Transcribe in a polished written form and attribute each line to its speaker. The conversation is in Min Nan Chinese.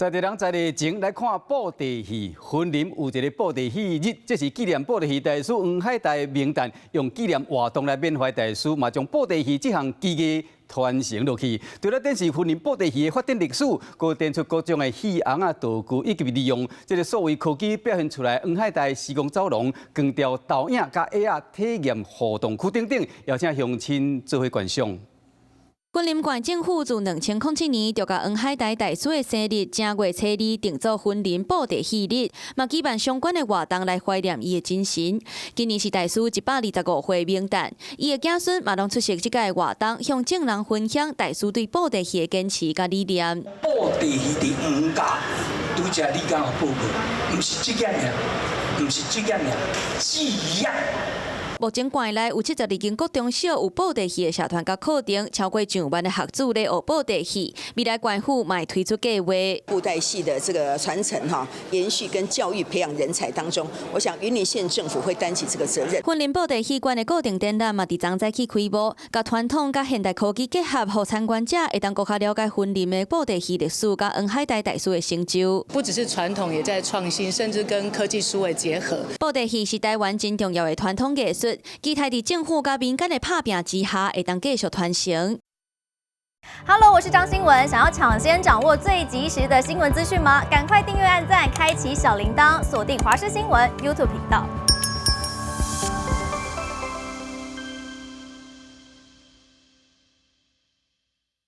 Speaker 1: 在地人在地情來看布袋戲，雲林有一個布袋戲日，這是紀念布袋戲大師黃海岱冥誕，用紀念活動來緬懷大師，嘛將布袋戲這項技藝傳承落去。除了展示雲林布袋戲的發展歷史，閣展出各種的戲尪仔道具，以及利用這个數位科技表現出來黃海岱時光走廊、光雕投影佮 AR 體驗互動區等等，邀請鄉親做伙觀賞。
Speaker 2: 雲林縣政府自2007年就共黃海岱大師的生日正月初二定做雲林布袋戲日，嘛舉辦相關的活動來懷念伊的精神。今年是大師125歲冥誕，伊的子孫嘛攏出席這個活動，向眾人分享大師對布袋戲的堅持佮理念。
Speaker 3: 布袋戲佇黃家拄才你敢有報告，毋是職業爾，毋是職業爾，志業。
Speaker 2: 目前縣內有72間國中小有布袋戲的社團佮課程，超過上萬的學子咧學布袋戲。未來縣府嘛會推出計劃，
Speaker 4: 布袋戲的這個傳承哈，延續跟教育培養人才當中，我想雲林縣政府會擔起這個責任。
Speaker 2: 雲林布袋戲館的固定展覽嘛，佇昨早起開幕，共傳統佮現代科技結合，予參觀者會當閣較了解雲林的布袋戲歷史佮黃海岱大師的成就。
Speaker 5: 不只是傳統，也在創新，甚至跟科技數位結合。
Speaker 2: 布袋戲是台灣真重要的傳統藝術。期待佇政府佮民間的拍拚之下，會當繼續傳承。
Speaker 6: Hello，我是張新文，想要搶先掌握最及時的新聞資訊嗎？趕快訂閱、按讚、開啟小鈴鐺，鎖定華視新聞 YouTube 頻道。